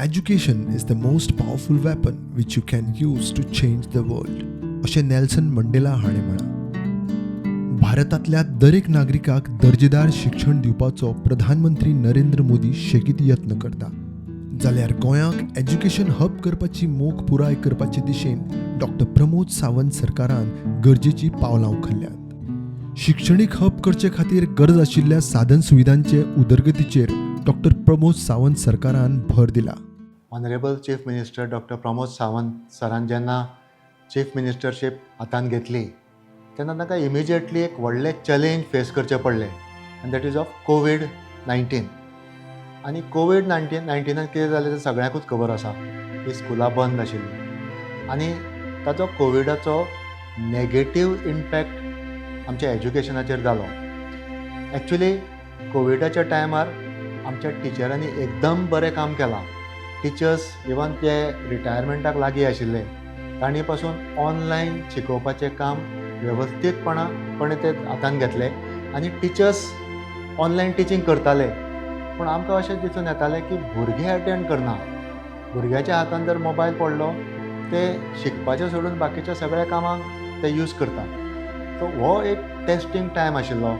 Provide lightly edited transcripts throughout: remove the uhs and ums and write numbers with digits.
Education is the most powerful weapon which you can use to change the world, अशें Nelson Mandela हाणें म्हळां. भारतांतल्या दरेक नागरिकाक दर्जेदार शिक्षण दिवपाचो प्रधानमंत्री नरेंद्र मोदी शेगीत यत्न करता, जाल्यार गोंयाक एज्युकेशन हब करपाची मोख पुराय करपाचे दिशेन डॉक्टर प्रमोद सावंत सरकारान गरजेचीं पावलां उखल्ल्यांत. शिक्षणीक हब करचे खातीर गरज आशिल्ल्या साधन सुविधांचे उदरगतीचेर डॉक्टर प्रमोद सावंत सरकारान भर दिला. Honourable chief minister doctor Pramod Sawant सरान जेन्ना चीफ मिनिस्टरशीप हातांत घेतली तेन्ना तांकां इमिजिएटली एक व्हडलें चॅलेंज फेस करचें पडलें, and that is of COVID-19. आनी कोवीड नायन्टिनान कितें जालें तें सगळ्यांकूच खबर आसा की स्कुलां बंद आशिल्लीं आनी ताचो कोविडाचो नेगेटीव इम्पॅक्ट आमच्या एज्युकेशनाचेर जालो. एक्चुली कोविडाच्या टायमार आमच्या टिचरांनी एकदम बरें काम केलां. टिचर्स इवन ते रिटायरमेंटाक लागीं आशिल्ले, तांणी पासून ऑनलायन शिकोवपाचें काम वेवस्थीतपणापणे ते हातान घेतले आनी टिचर्स ऑनलायन टिचींग करताले. पूण आमकां अशें दिसून येतालें की भुरगे अटेंड करना. भुरग्याच्या हातान जर मोबायल पडलो, ते शिकपाचें सोडून बाकीच्या सगळ्या कामांक ते यूज करता. सो हो एक टेस्टींग टायम आशिल्लो.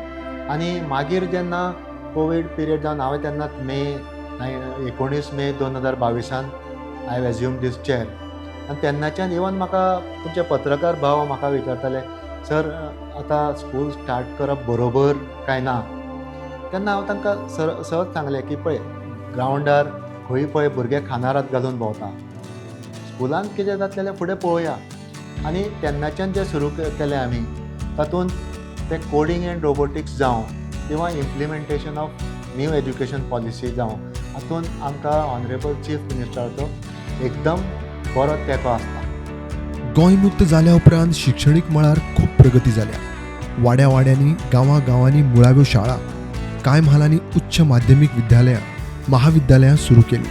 आनी मागीर जेन्ना कोवीड पिरियड जावन हांवें तेन्नाच मे 19 मे 2022आन I assume this chair. आनी तेन्नाच्यान इवन म्हाका तुमचे पत्रकार भाव म्हाका विचारताले, "सर, आतां स्कूल स्टार्ट करप बरोबर काय ना?" तेन्ना हांव तांकां सहज सांगलें की पळय, ग्रावंडार खंय पळय भुरगे खांदार हात घालून भोंवता, स्कुलान कितें जातलें जाल्यार फुडें पळोवया. आनी तेन्नाच्यान जें सुरू केलें आमी, तातूंत ते कोडींग एंड रोबोटिक्स जावं किंवा implementation of new education policy जावं, हातूंत आमकां ऑनरेबल चीफ मिनिस्टराचो एकदम बरो तेंको आसता. गोंय मुक्त जाल्या उपरांत शिक्षणीक मळार खूब प्रगती जाल्या. वाड्या वाड्यांनी, गांवां गांवांनी मुळाव्यो शाळा, कांय म्हालांनी उच्च माध्यमीक विद्यालयां, महाविद्यालयां सुरू केली.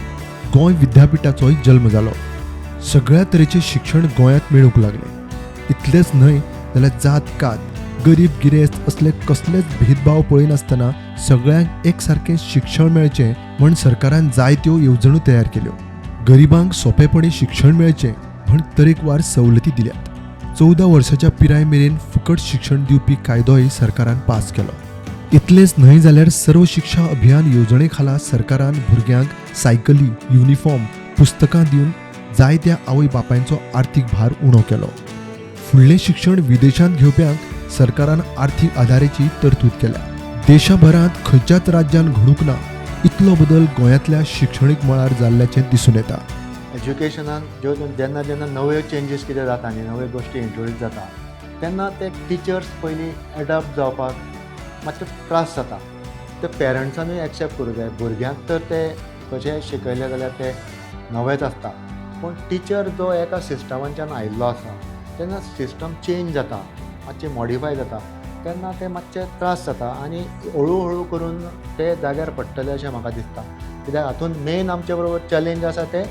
गोंय विद्यापिठाचोय जल्म जालो. सगळ्या तरेचें शिक्षण गोंयांत मेळूंक लागलें. इतलेंच न्हय जाल्यार जात कात, गरीब गिरेस्त असले कसलेच भेदभाव पळयनासतना सगळ्यांक एकसारकें शिक्षण मेळचें म्हूण सरकारान जायत्यो येवजण्यो तयार केल्यो. गरिबांक सोंपेपणी शिक्षण मेळचें म्हूण तरेकवार सवलती दिल्यात. 14 वर्साच्या पिराय मेरेन फुकट शिक्षण दिवपी कायदोय सरकारान पास केलो. इतलेंच न्हय जाल्यार सर्व शिक्षा अभियान येवजणे खाला सरकारान भुरग्यांक सायकली, युनिफॉर्म, पुस्तकां दिवन जायत्या आवय बापायंचो आर्थीक भार उणो केलो. फुडलें शिक्षण विदेशांत घेवप्यांक सरकारान आर्थीक आदाराची तरतूद केल्या. देशभरांत खंयच्याच राज्यान घडूंक ना इतलो बदल गोंयांतल्या शिक्षणीक मळार जाल्ल्याचें दिसून येता. एज्युकेशनान ज्यो जेन्ना जेन्ना नव्यो चेंजीस कितें जाता न्ही, नव्यो गोश्टी इंट्रोड्यूस जाता, तेन्ना ते टिचर्स पयलीं एडॉप्ट जावपाक मातशे त्रास जाता. ते पेरंट्सानूय एक्सेप्ट करूं जाय. भुरग्यांक तर ते कशेंय शिकयलें जाल्यार ते नवेच आसता, पूण टिचर जो एका सिस्टमांच्यान आयिल्लो आसा, तेन्ना सिस्टम चेंज जाता, मातशें मॉडिफाय जाता, तेन्ना ते मातशे त्रास जाता आनी हळू हळू करून ते जाग्यार पडटले अशें म्हाका दिसता. कित्याक हातूंत मेन आमचे बरोबर चॅलेंज आसा ते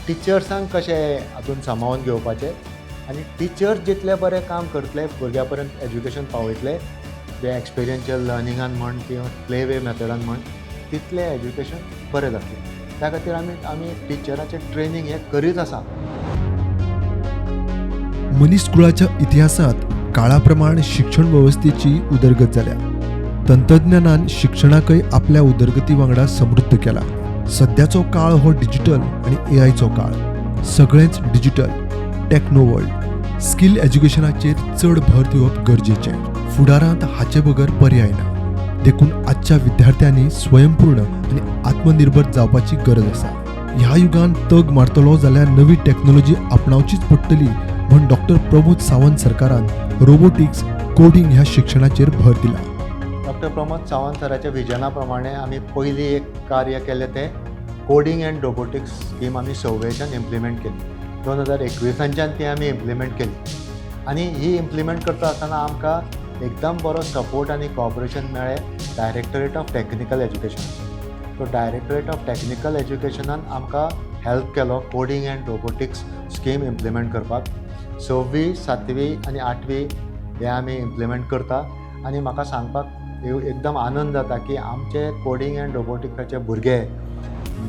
टिचर्सांक कशें हातूंत सामावून घेवपाचें. आनी टिचर्स जितले बरें काम करतले, भुरग्यां पर्यंत एज्युकेशन पावयतले, जे एक्सपिरियन्शियल लर्निंगान म्हण किंवा प्ले वे मेथडान म्हण, तितलें एज्युकेशन बरें जातलें. त्या खातीर आमी टिचराचें ट्रेनींग हें करीत आसा. मनीसकुळाच्या इतिहासांत काळाप्रमाण शिक्षण वेवस्थेची उदरगत जाल्या. तंत्रज्ञानान शिक्षणाकय आपल्या उदरगती वांगडा समृद्ध केला. सद्याचो काळ हो डिजिटल आनी एआयचो काळ. सगळेंच डिजिटल, टेक्नो वर्ल्ड. स्किल एज्युकेशनाचेर चड भर दिवप गरजेचें. फुडारांत हाचे बगर पर्याय ना. देखून आजच्या विद्यार्थ्यांनी स्वयंपूर्ण आनी आत्मनिर्भर जावपाची गरज आसा. ह्या युगान तग मारतलो जाल्यार नवी टॅक्नोलॉजी आपणावचीच पडटली म्हूण डॉक्टर प्रमोद सावंत सरकारान रोबोटिक्स, कोडिंग ह्या शिक्षणाचेर भर दिला. डॉक्टर प्रमोद सावंत सराच्या विजना प्रमाणे आमी पयलीं एक कार्य केलें, तें कोडींग अँड रोबोटिक्स स्कीम आमी सव्वेच्यान इम्प्लिमेंट केली. 2021आंच्यान ती आमी इम्प्लिमेंट केली आनी ही इम्प्लिमेंट करता आसतना आमकां एकदम बरो सपोर्ट आनी कॉपरेशन मेळ्ळें डायरेक्टरेट ऑफ टॅक्निकल एज्युकेशनाचो. सो डायरेक्टरेट ऑफ टॅक्निकल एज्युकेशनान आमकां हेल्प केलो coding and robotics scheme implement करपाक. सव्वी, सातवी आनी आठवी हे आमी इम्प्लिमेंट करता आनी म्हाका सांगपाक एकदम आनंद जाता की आमचे कोडींग अँड रोबोटिक्साचे भुरगे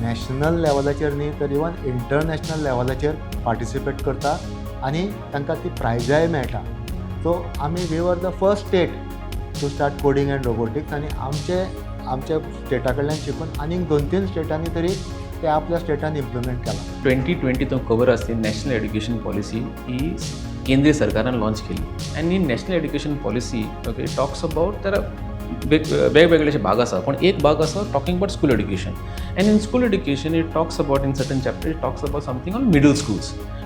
नॅशनल लेवलाचेर न्ही तर इवन इंटरनॅशनल लेवलाचेर पार्टिसिपेट करता आनी तांकां ती प्रायजाय मेळटा. सो आमी we were the first state to start coding and robotics आनी आमचे आमच्या स्टेटा कडल्यान शिकून आनीक दोन तीन स्टेटांनी तरी ते आपल्या स्टेटान इम्प्लिमेंट केलां. 2020 तुमकां खबर आसली, नॅशनल एड्युकेशन पॉलिसी ही केंद्रीय सरकारान लॉन्च केली आनी national education policy, okay, talks about तर वेगवेगळे अशे भाग आसा, पूण एक भाग आसा talking about school education, and in school education it talks about, in certain chapter it talks about something on middle schools.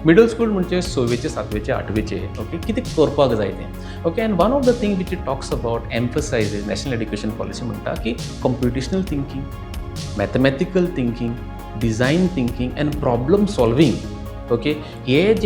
Middle school म्हणजे सवेचे, सातवेचे, आठवेचे, ओके, कितें करपाक जाय तें, okay. And one of the thing which it talks about, emphasizes national education policy म्हणटा की computational thinking, mathematical thinking, design thinking and problem solving, okay, hey J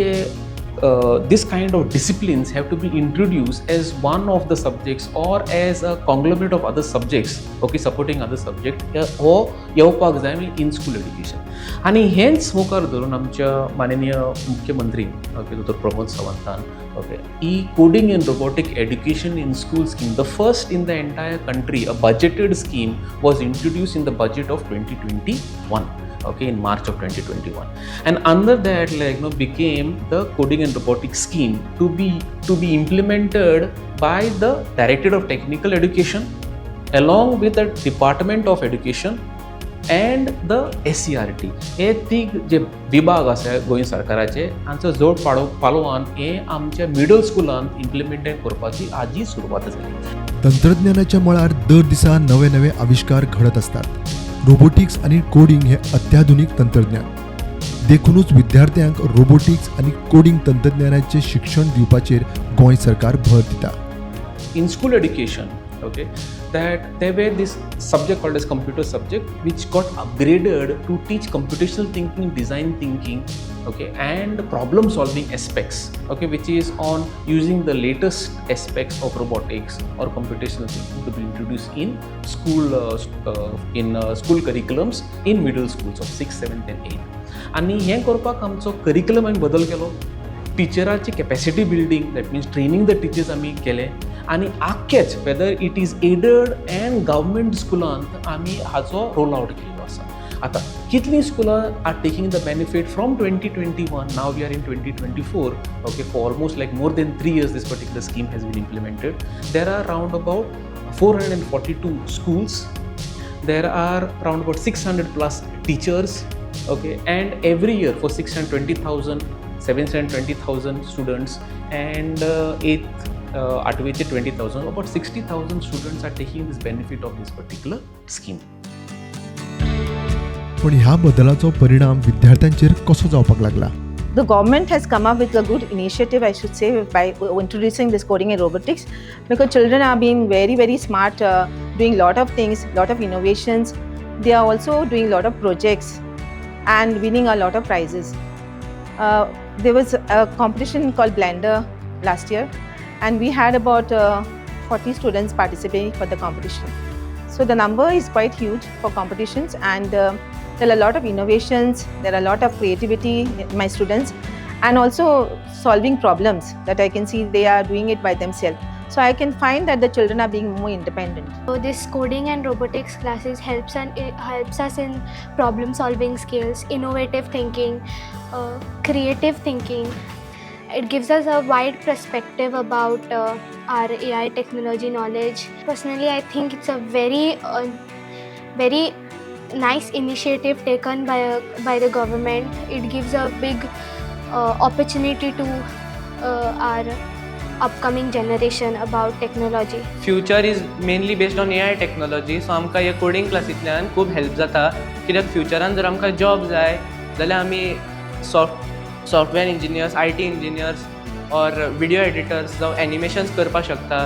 this kind of disciplines have to be introduced as one of the subjects or as a conglomerate of other subjects, okay, supporting other subject. हो येवपाक जाय in school education. आनी हेंच मुखार धरून आमच्या माननीय मुख्यमंत्री, ओके, दोतोर Pramod सावंतान, okay, he coding and robotic education in school scheme, the first in the entire country, a budgeted scheme was introduced in the budget of 2021, okay, in March of 2021, and under that, like became the coding and robotics scheme to be implemented by the Directorate of Technical Education along with the Department of Education and the SCERT. हे तीग जे विभाग आसा गोंय सरकाराचे, हांचो जोड पाडो पालोवान हे आमच्या मिडल स्कुलान इम्प्लिमेंट करपाची आजी सुरवात जाली. तंत्रज्ञानाच्या मळार दर दिसा नवे नवे आविश्कार घडत असतात. रोबोटिक्स आणि कोडिंग हे अत्याधुनिक तंत्रज्ञान. देखूनच विद्यार्थ्यांक रोबोटिक्स आणि कोडिंग तंत्रज्ञानाचे शिक्षण दिवपाचेर गोंय सरकार भर दिता. In school education, okay, that there were this subject called as computer subject, which got upgraded to teach computational thinking, design thinking, okay, and problem solving aspects, okay, which is on using the latest aspects of robotics or computational thinking to be introduced in school curriculums in middle schools of 6, 7 and 8. आनी हें करपाक आमचो curriculum आमी बदल केलो, टिचराची capacity building, that means training the teachers आमी केलें आनी आख्खेच whether it is aided and government स्कुलांत आमी हाचो रोल आवट केल्लो आसा. आतां कितलीं स्कुलां are taking the benefit from 2021, now we are in 2024, okay, for almost like more than 3 years this particular scheme has been implemented. There are round about 442 schools, there are round about 600 plus teachers, okay, and every year for 620,000, 720,000 students and 8th, आठवेचे 20,000, about 60,000 students are taking this benefit of this particular scheme. पण ह्या बदलाचो परिणाम विद्यार्थ्यांचेर कसो जावपाक लागला? The government has come up with a good initiative, I should say, by introducing this coding and robotics, because children are being very, very smart, doing lot of things, lot of innovations. They are also doing lot of projects and winning a lot of prizes. There was a competition called Blender last year, and we had about 40 students participating for the competition. So the number is quite huge for competitions, and there are a lot of innovations, there are a lot of creativity in my students, and also solving problems that I can see they are doing it by themselves. So I can find that the children are being more independent. So this coding and robotics classes helps and it helps us in problem solving skills, innovative thinking, creative thinking. It gives us a wide perspective about our AI technology knowledge. Personally, I think it's a very nice initiative taken by the government. It gives a big opportunity to our upcoming generation about technology. Future is mainly based on AI technology, so आमकां हे coding क्लासींतल्यान खूब help जाता, कित्याक फ्युचरान जर आमकां job जाय जाल्यार आमी software engineers, IT engineers or video editors जावं एनिमेशन्स करपाक शकता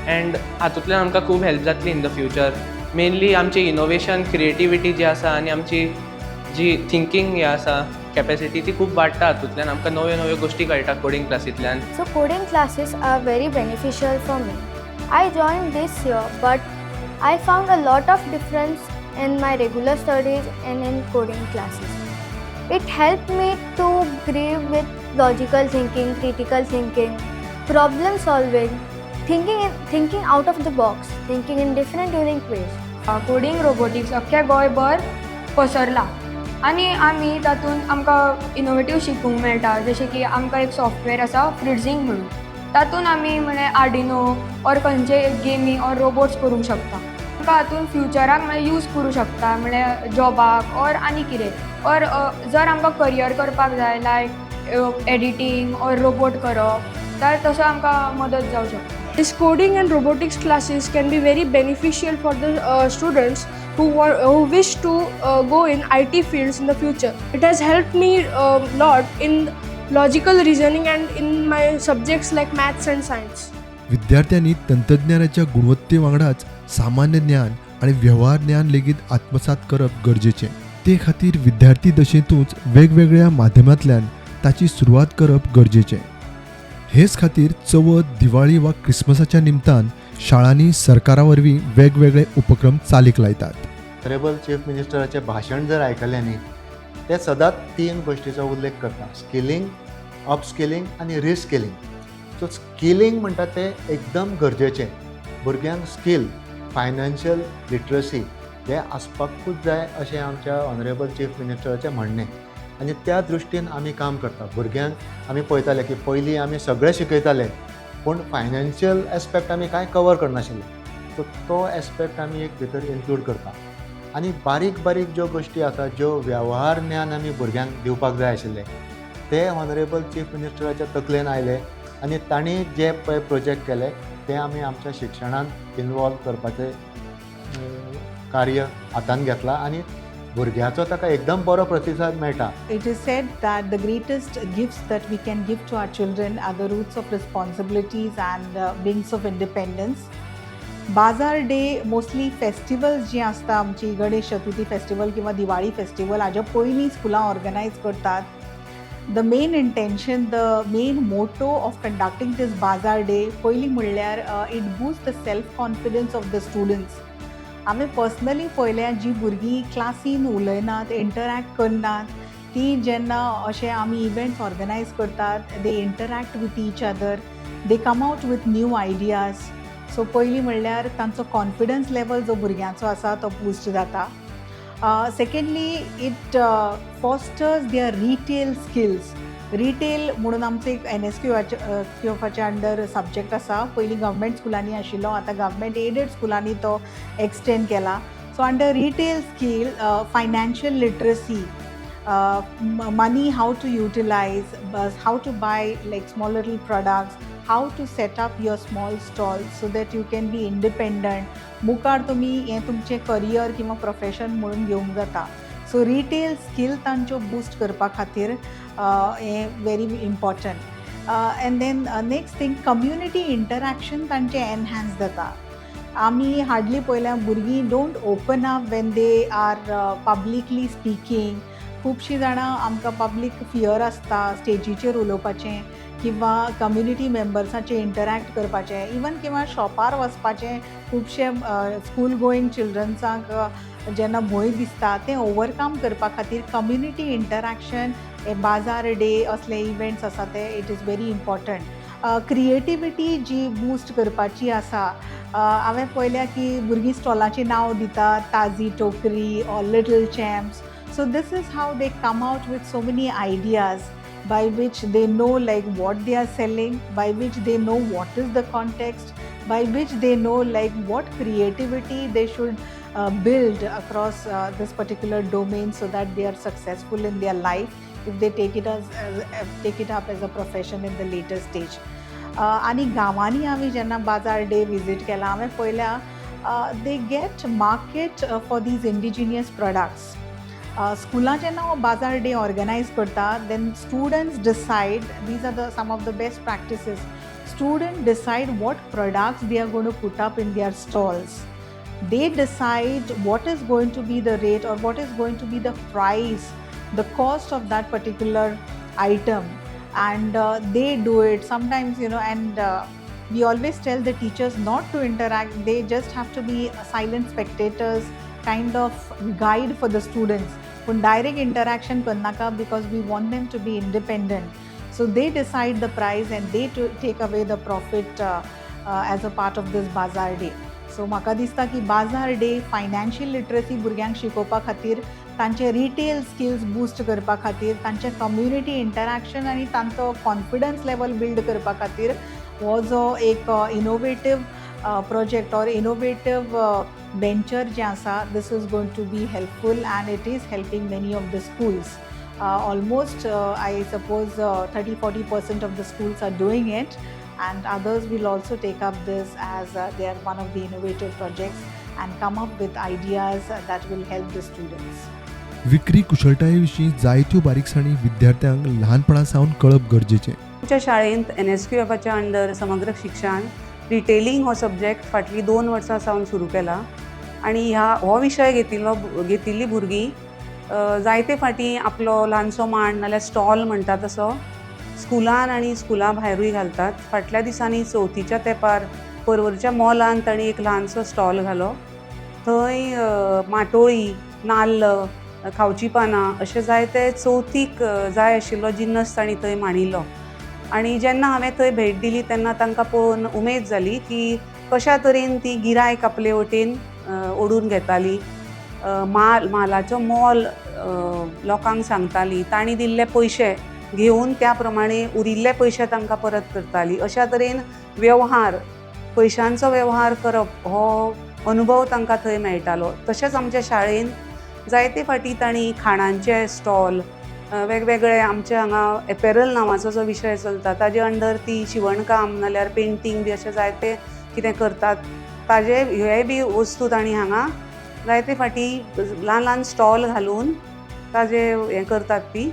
एंड हातूंतल्यान आमकां खूब हेल्प जातली इन the future. Mainly आमची इनोवेशन, क्रिएटिविटी जी आसा आनी आमची जी थिंकींग हें आसा, कॅपेसिटी, ती खूब वाडटा. हातूंतल्यान आमकां नव्यो नव्यो गोश्टी कळटा coding क्लासींतल्यान. So coding classes are very beneficial for me. I joined this year, but I found a lot of difference in my regular studies and in coding classes. It helped me to grow with logical thinking, critical thinking, problem solving, thinking out of the box, thinking in different unique ways. Coding robotics अख्ख्या गोंयभर पसरला आनी आमी तातूंत आमकां innovative शिकूंक मेळटा. जशें की आमकां एक सॉफ्टवेअर आसा फ्रिडझींग म्हणून, तातूंत आमी म्हळ्यार आर्डिनो ऑर खंयचे गेमी ऑर रोबोट्स करूंक शकता. आमकां हातूंत फ्युचराक म्हळ्यार यूज करूं शकता, म्हळ्यार जॉबाक ऑर आनी कितें, ऑर जर आमकां करियर करपाक जाय लायक एडिटींग ऑर रोबोट करप तर तसो आमकां मदत जावं शकता. This coding and robotics classes can be very beneficial for the students who wish to go in IT fields in the future. It has helped me a lot in logical reasoning and in my subjects like maths and science. विद्यार्थ्यांनी तंत्रज्ञानाच्या गुणवत्ते वांगडाच सामान्य ज्ञान आनी वेव्हार ज्ञान लेगीत आत्मसात करप गरजेचें. ते खातीर विद्यार्थी दशेंतूच वेगवेगळ्या माध्यमांतल्यान ताची सुरवात करप गरजेचें. हेच खातीर चवथ, दिवाळी वा क्रिसमसाच्या निमतान शाळांनी सरकारा वरवीं वेगवेगळे उपक्रम चालीक लायतात. ऑनरेबल चीफ मिनिस्टराचें भाशण जर आयकलें न्ही, ते सदांच तीन गोश्टीचो उल्लेख करता: स्किलिंग, अपस्किलिंग आनी रिस्किलिंग. सो स्किलिंग म्हणटा तें एकदम गरजेचें. भुरग्यांक स्कील, फायनान्शियल लिटरसी हें आसपाकूच जाय अशें आमच्या ऑनरेबल चीफ मिनिस्टराचें म्हणणें आनी त्या दृश्टीन आमी काम करता. भुरग्यांक आमी पळयताले की पयलीं आमी सगळें शिकयताले पूण फायनान्शियल एस्पेक्ट आमी कांय कवर करनाशिल्ले. सो तो एस्पेक्ट आमी एक भितर इन्क्लूड करता आनी बारीक बारीक ज्यो गोश्टी आसा, ज्यो वेव्हार ज्ञान आमी भुरग्यांक दिवपाक जाय आशिल्लें, ते ऑनरेबल चीफ मिनिस्टराच्या तकलेन आयले आनी तांणी जे पळय प्रोजेक्ट केले ते आमी आमच्या शिक्षणांत इनवॉल्व करपाचें कार्य हातान घेतलां आनी भुरग्याचो ताका एकदम बरो प्रतिसाद मेळटा. It is said that the greatest gifts that we can give to our children are the roots of responsibilities and wings of independence. बाजार डे, मोस्टली फेस्टिवल्स जीं आसता आमची, गणेश चतुर्थी फेस्टिवल किंवा दिवाळी फेस्टिवल, हाज्या पयलीं स्कुलां ऑर्गनायज करतात. The main intention, the main motto of conducting this bazaar day, पयलीं म्हणल्यार it boost the self confidence of the students. हांवें पर्सनली पळयल्या, जीं भुरगीं क्लासीन उलयनात, इंटरॅक्ट करनात, ती जेन्ना अशे आमी इव्हेंट्स ऑर्गनायज करतात, they interact with each other, they come out with new ideas. So पयलीं म्हणल्यार तांचो कॉन्फिडन्स लेवल जो भुरग्यांचो आसा तो बुस्ट जाता. Secondly, it fosters their retail skills. Retail म्हणून आमचो एक एन एस क्यू एफाच्या अंडर सब्जेक्ट आसा. पयलीं गव्हर्मेंट स्कुलांनी आशिल्लो, आतां गव्हर्मेंट एडेड स्कुलांनी तो एक्सटेंड केला. So under retail skill, financial literacy, money, how to utilize, how to buy like small little products, how to set up your small stall so that you can be independent. मुखार तुमी हें तुमचें career किंवा profession म्हणून घेवंक जाता. So retail skill तांच्यो boost करपा खातीर हें very important. And then next thing, community interaction तांचें एनहान्स जाता. आमी हार्डली पळयल्या, भुरगीं don't open up when they are publicly speaking. खुबशीं जाणां आमकां पब्लीक फियर आसता स्टेजीचेर उलोवपाचें किंवा कम्युनिटी मेंबर्साचें इंटरॅक्ट करपाचें, इवन किंवा शॉपार वचपाचें. खुबशे स्कूल गोईंग चिल्ड्रन्सांक जेन्ना भंय दिसता, तें ओवरकम करपा खातीर कम्युनिटी इंटरॅक्शन हे बाजार डे असले इव्हेंट्स आसा ते it is very important. Creativity ji boost करपाची आसा, हांवें पळयल्या की भुरगीं स्टॉलाचीं नांव दितात, ताजी टोकरी or little champs. So this is how they come out with so many ideas by which they know like what they are selling, by which they know what is the context, by which they know like what creativity they should build across this particular domain so that they are successful in their life if they take it up as a profession in the later stage. आनी गांवांनी आमी जेन्ना बाजार day visit केला, हांवें पळयल्या they get market for these indigenous products. स्कुलां जेन्ना हो बाजार डे ऑर्गनायज करता, then students decide, these are the some of the best practices, student decide what products they are going to put up in their stalls. They decide what is going to be the rate or what is going to be the price, the cost of that particular item, and they do it sometimes, and we always tell the teachers not to interact. They just have to be silent spectators, kind of guide for the students. पण direct interaction करनाका because we want them to be independent. So they decide the price and they to take away the profit as a part of this bazaar day. So म्हाका दिसता की बाजार day financial literacy भुरग्यांक शिकोवपा खातीर, तांचे retail skills boost करपा खातीर, तांचें कम्युनिटी इंटरॅक्शन आनी तांचो कॉन्फिडन्स लेवल बिल्ड करपा खातीर हो जो एक innovative project or innovative venture जें आसा, this is going to be helpful and it is helping many of the schools. Almost, I suppose, 30-40% of the schools are doing it, and others will also take up this as they are one of the innovative projects and come up with ideas that will help the students. विक्री कुशळटाये विशीं जायत्यो बारीकसाणी विद्यार्थ्यांक ल्हानपणा सावन कळप गरजेचें. आमच्या शाळेंत एनएसक्यूएफाच्या अंडर समग्र शिक्षण रिटेलिंग हो सब्जेक्ट फाटलीं 2 वर्सां सावन सुरू केला आनी ह्या हो विशय घेतिल्लीं भुरगीं जायते फाटीं आपलो ल्हानसो मांड नाल्यार स्टॉल म्हणटा तसो स्कुलान आनी स्कुला भायरूय घालतात. फाटल्या दिसांनी चवथीच्या तेंपार पर्वरच्या मॉलान तांणी एक ल्हानसो स्टॉल घालो. थंय माटोळी, नाल्ल, खावची पानां अशे जायते चवथीक जाय आशिल्लो जिन्नस तांणी थंय मांडिल्लो आनी जेन्ना हांवें थंय भेट दिली तेन्ना तांकां पळोवन उमेद जाली की कश्या तरेन ती गिरायक आपले वटेन ओडून घेताली, मालाचो मोल लोकांक सांगताली, तांणी दिल्ले पयशे घेवन त्या प्रमाणे उरिल्ले पयशे तांकां परत करताली. अशा तरेन वेव्हार, पयशांचो वेव्हार करप हो अनुभव तांकां थंय मेळटालो. तशेंच आमच्या शाळेन जायते फाटी तांणी खाणांचे स्टॉल वेगवेगळे, आमच्या हांगा एपेरल नांवाचो जो विशय चलता ताजे अंडर ती शिवणकाम नाल्यार पेंटींग बी अशें जायते कितें करतात, ताजे हे बी वस्तू तांणी हांगा जायते फाटी ल्हान ल्हान स्टॉल घालून ताजे हें करतात. ती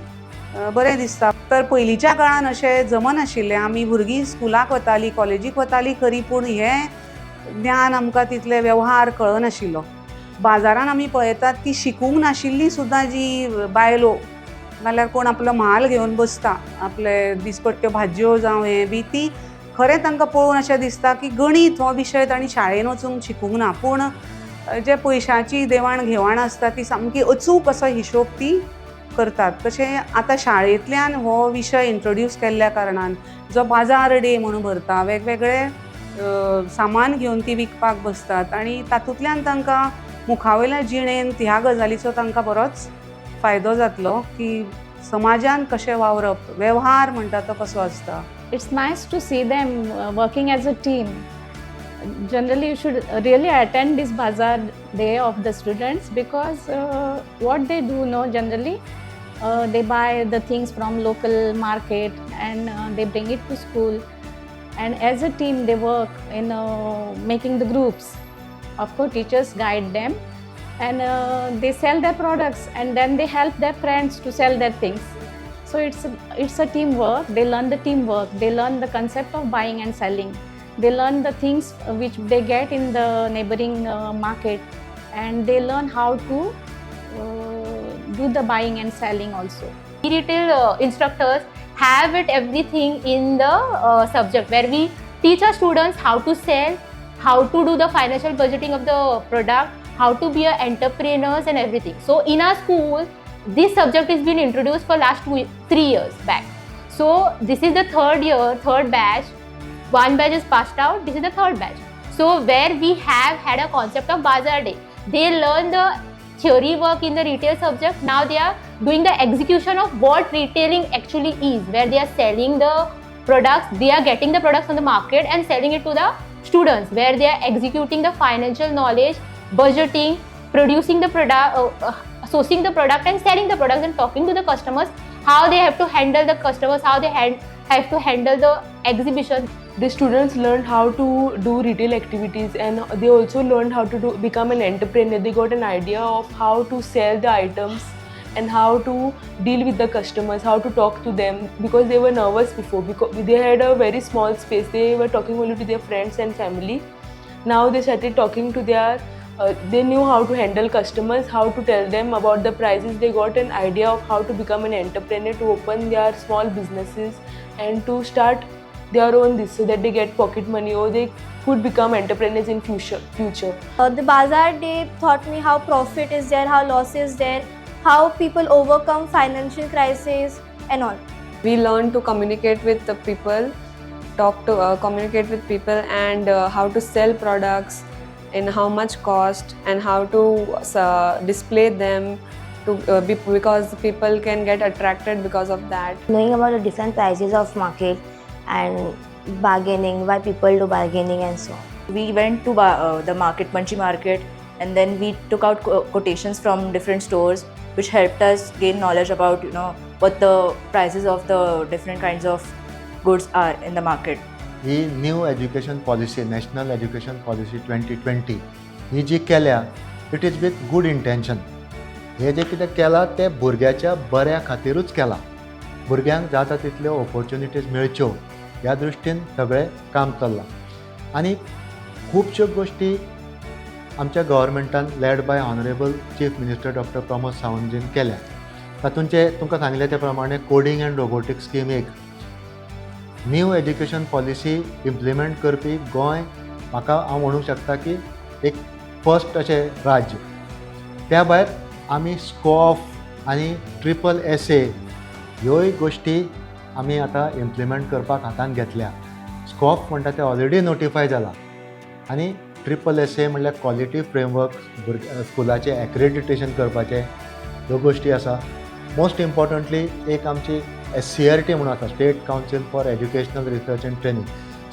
बरें दिसता. तर पयलींच्या काळान अशें जमनाशिल्लें. आमी भुरगीं स्कुलाक वतालीं, कॉलेजीक वतालीं खरीं, पूण हें ज्ञान आमकां तितले वेव्हार कळनाशिल्लो. बाजारान आमी पळयतात की शिकूंक नाशिल्लीं सुद्दां जी बायलो नाल्यार कोण आपलो म्हाल घेवन बसता, आपले दिसपट्ट्यो भाजयो जावं हें बी, ती खरें तांकां पळोवन अशें दिसता की गणीत हो विशय तांणी शाळेन वचूंक शिकूंक ना, पूण जे पयशांची देवाण घेवाण आसता ती सामकी अचूक असो हिशोब ती करतात. तशें आतां शाळेंतल्यान हो विशय इंट्रोड्यूस केल्ल्या कारणान जो बाजार डे म्हणून भरता, वेगवेगळे सामान घेवन ती विकपाक बसतात आनी तातूंतल्यान तांकां मुखावयल्या जिणेंत ह्या गजालीचो तांकां बरोच फायदो जातलो की समाजान कशें वावरप, वेव्हार म्हणटा तो कसो आसता. It's nice to see them working as a team. Generally, you should really attend this bazaar day of the students because what they do know, generally, they buy the things from local market and they bring it to school. And as a team, they work in making the groups. Of course, teachers guide them and they sell their products and then they help their friends to sell their things. So it's a teamwork. They learn the teamwork. They learn the concept of buying and selling. They learn the things which they get in the neighboring market, and they learn how to do the buying and selling also. Retail instructors have it everything in the subject where we teach our students how to sell, how to do the financial budgeting of the product, how to be a entrepreneurs and everything. So in our school, this subject is been introduced for last 2-3 years back. So this is the third year, third batch. One batch is passed out. This is the third batch. So where we have had a concept of Bazaar Day. They learn the theory work in the retail subject. Now they are doing the execution of what retailing actually is, where they are selling the products, they are getting the products from the market and selling it to the students, where they are executing the financial knowledge, budgeting, producing the product, sourcing the product and selling the products and talking to the customers, how they have to handle the customers, how they have to handle the exhibition. The students learned how to do retail activities and they also learned how to become an entrepreneur. They got an idea of how to sell the items and how to deal with the customers, how to talk to them, because they were nervous before, because they had a very small space. They were talking only to their friends and family. Now they started talking to their they knew how to handle customers, how to tell them about the prices. They got an idea of how to become an entrepreneur, to open their small businesses and to start their own this, so that they get pocket money or they could become entrepreneurs in future. The Bazaar Day taught me how profit is there, how loss is there, how people overcome financial crisis and all. We learn to communicate with the people, talk to communicate with people and how to sell products. and how much cost and how to display them to be, because people can get attracted because of that. Knowing about the different prices of market and bargaining, why people do bargaining and so on. We went to the market, Panaji market, and then we took out quotations from different stores, which helped us gain knowledge about what the prices of the different kinds of goods are in the market. He new education policy, National Education Policy 2020 ही जी केल्या, it is with good intention. हें जें कितें केलां तें भुरग्याच्या बऱ्या खातिरूच केलां. भुरग्यांक जाता तितल्यो ऑपॉर्च्युनिटीज मेळच्यो ह्या दृश्टीन सगळें काम चल्लां आनी खुबश्यो गोश्टी आमच्या गव्हर्मेंटान led by Honourable Chief Minister Doctor Pramod सावंतजीन केल्या. तातूंचे तुमकां सांगलें ते प्रमाणे कोडींग अँड रोबोटिक्स स्कीम एक, न्यू एज्युकेशन पॉलिसी इम्प्लिमेंट करपी गोंय म्हाका हांव म्हणूंक शकता की एक फर्स्ट अशें राज्य. त्या भायर आमी स्कॉफ आनी ट्रिपल एस ए ह्योय गोश्टी आमी आतां इम्प्लिमेंट करपाक हातान घेतल्या. स्कॉफ म्हणटा तें ऑलरेडी नोटिफाय जाला आनी ट्रिपल एस ए म्हणल्यार क्वॉलिटी फ्रेमवर्क, भुरगे स्कुलाचें एक्रेडिटेशन करपाचें, ह्यो गोश्टी आसा. मोस्ट इम्पॉर्टंटली एक आमची एससीईआरटी म्हणून आसा, State Council for Educational Research and Training.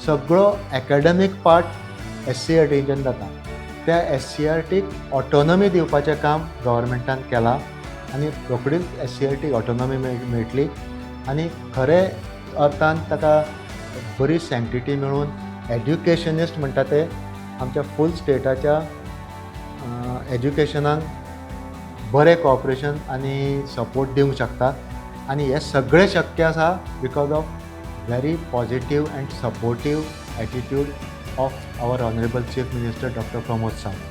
सगळो एकाडेमीक पार्ट एससीईआरटीच्यान जाता. त्या एससीईआरटीक ऑटोनॉमी दिवपाचें काम गव्हर्मेंटान केलां आनी रोखडीच एससीईआरटीक ऑटोनॉमी मेळटली आनी खरें अर्थान ताका बरी सँक्टिटी मेळून एड्युकेशनिस्ट म्हणटा ते आमच्या फूल स्टेटाच्या एज्युकेशनाक बरें कॉपरेशन आनी सपोर्ट दिवंक शकता आनी हें सगळें शक्य आसा because of very positive and supportive attitude of our Honourable Chief Minister Doctor Pramod Sawant.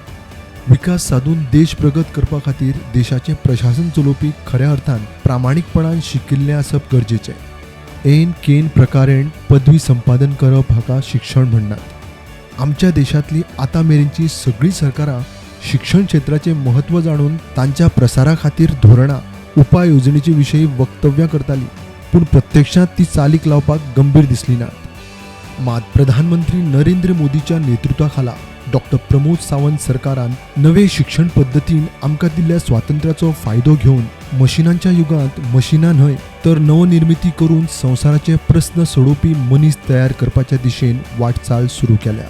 विकास साधून देश प्रगत करपा खातीर देशाचें प्रशासन चलोवपी खऱ्या अर्थान प्रामाणीकपणान शिकिल्लें आसप गरजेचें. एन केन प्रकारेण पदवी संपादन करप हाका शिक्षण म्हणनात. आमच्या देशांतली आतां मेरेनची सगळीं सरकारां शिक्षण क्षेत्राचें म्हत्व जाणून तांच्या प्रसारा खातीर धोरणां, उपाय येवजणेचे विशयी वक्तव्यां करतालीं, पूण प्रत्यक्षांत ती चालीक लावपाक गंभीर दिसली नात. मात प्रधानमंत्री नरेंद्र मोदीच्या नेतृत्वा खाला डॉक्टर प्रमोद सावंत सरकारान नवे शिक्षण पद्दतीन आमकां दिल्ल्या स्वातंत्र्याचो फायदो घेवन मशिनांच्या युगांत मशिनां न्हय तर नवनिर्मिती करून संवसाराचे प्रस्न सोडोवपी मनीस तयार करपाच्या दिशेन वाटचाल सुरू केल्या.